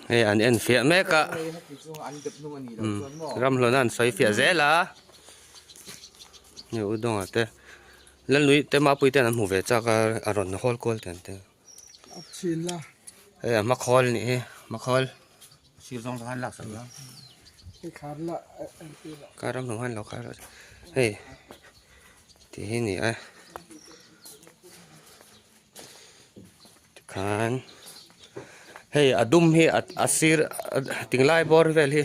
Hei an en fiah mek a ramhlawna an sawi fiah zel a hei u dawnga te Lalnui te mapui ten an hmu ve chak a a rawn hawl kual ten te hei a hmakhawl a nih hi hmakhawl kar ramhlawm han lo khar hei tih hi a ni a. Tikhan hei a dum hi a sir tinglai bawr vel hi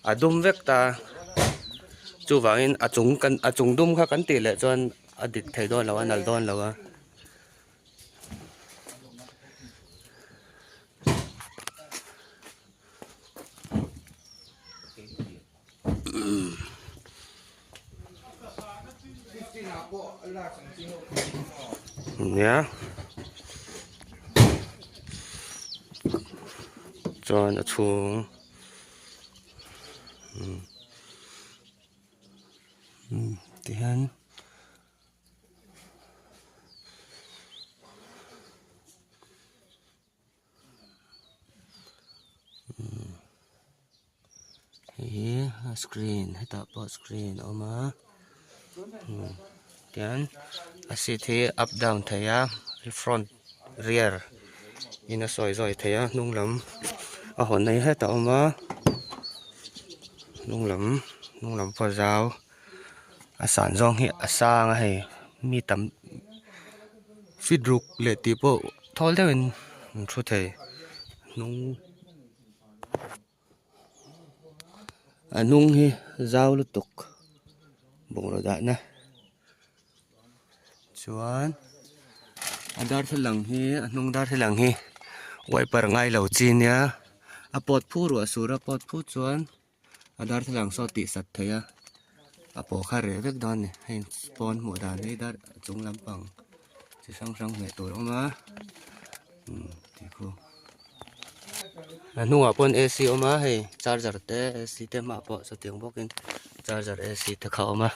a dum vek ta chuvangin a chung kan a chung dum kha kan tih leh chuan a dik thei dawn lo a nal dawn lo a. Nia chuan a chhung tihian. Hei hi a screen hetah pawh screen a awm a tian a seat hi up down thei a front rear in a sawi zawi thei a hnung lam a hawn na hi hetah a awm a hnung lam hnung lam pawh a zau a san zawng hi a sang a hei mi tam feet ruk leh tih pawh thawl deuhin an thu thei hnung a hnung hi zau lutuk bungraw dahna chuan a darthlalang hi a hnung darthlalang hi wiper ngai lo chi nia a pawt phur ruah sur a pawt phut chuan. A darthlalang saw tih sat thei a a paw kha reh vek dawn a ni hei pawn hmuh dan hi dar chung lampang chi hrang hrang hmeh tur a awm a umm tih khu a hnungah pawn a awm a hei charger te a te hmaah pawh chutiang bawkin charger a te kha a awm a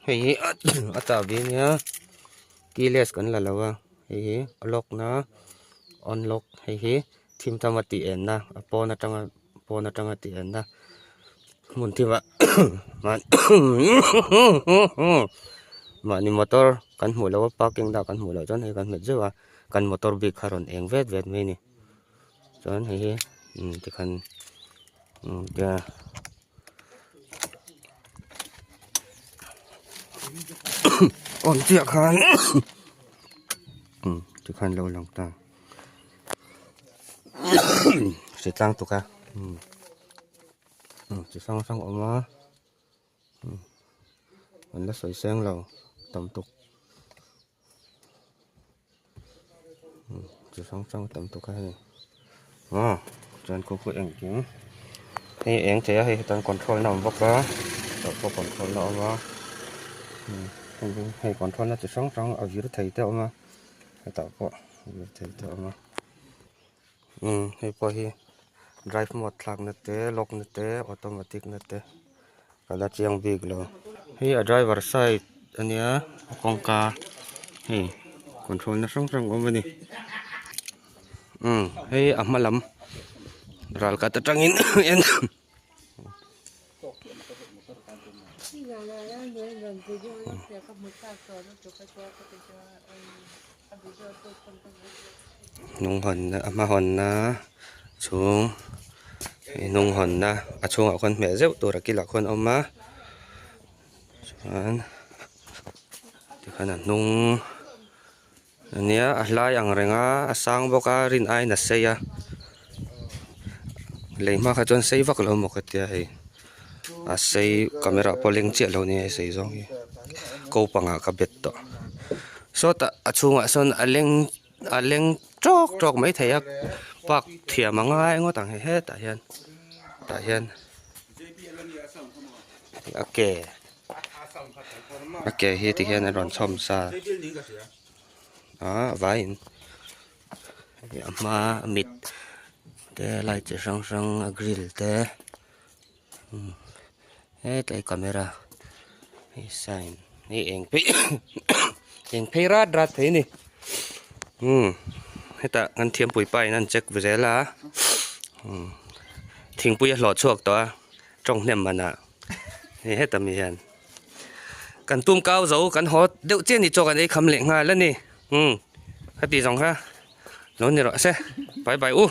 hei hi a chahbi a nia keyless kan la lo a hei hi a lock na on lock hei hi. Thim tama tih enna a pawn atanga pawn atanga tih enna hmun thimah mahni motor kan hmuh loh a parking dah kan hmuh loh chuan hei kan hmet zeuh a kan motor bik kha rawn eng vet vet mai a ni chuan hei hi tikhan tia awn chiah khan tikhan lo lang ta. Hritlang tuk a chi hrang hrang a awm a an la sawi seng lo tam tuk chi hrang hrang tam tuk a hei aw chuan khu khu engkim hei eng thei a hei hetan control na awm bawk a tah pawh control na awm a hei control na chi hrang hrang a vir thei te a awm a hetah pawh vir thei te a awm a umm hei pawh hi drive mode thlak na te lock na te automatic na te ka la chiang bik lo hei a driver side a nia kawngka hei control na hrang hrang a awm a ni umm hei a hma lam ral khat atangin en. Hnung hawnna a hma hawnna chhung hnung hawnna a chhungah khuan hmeh zeuh tur a kilah khuan a awm a chuan tikhan a hnung ania a hlai ang reng a a sang bawk a rin aiin a sei a lei hma kha chuan sei vak lo maw ka tia hei a sei camera pawh leng chiah lo nia hei sei zawng hi ko pangah ka bet tawh sawtah a chhungah sawn a leng a leng tawk tawk mai thei a park thiam a ngai ngawt ang hei hetah hian tah hian a ke. A ke hi tikhian a rawn chhawm sa a vaiin a hma a mit te light chi hrang hrang a grill te hetlai camera hei sign hei eng phei eng phei rat rat thei a ni umm. Hetah kan thiampui pa in an check zel a thingpui a hlawh chhuak tawh a tawng hnem manah hei heta mi hian kan tum kau zo kan haw deuh chiah ni chaw kan ei kham leh nghal a ni umm khati zawng kha lo ni rawh se bye bye u.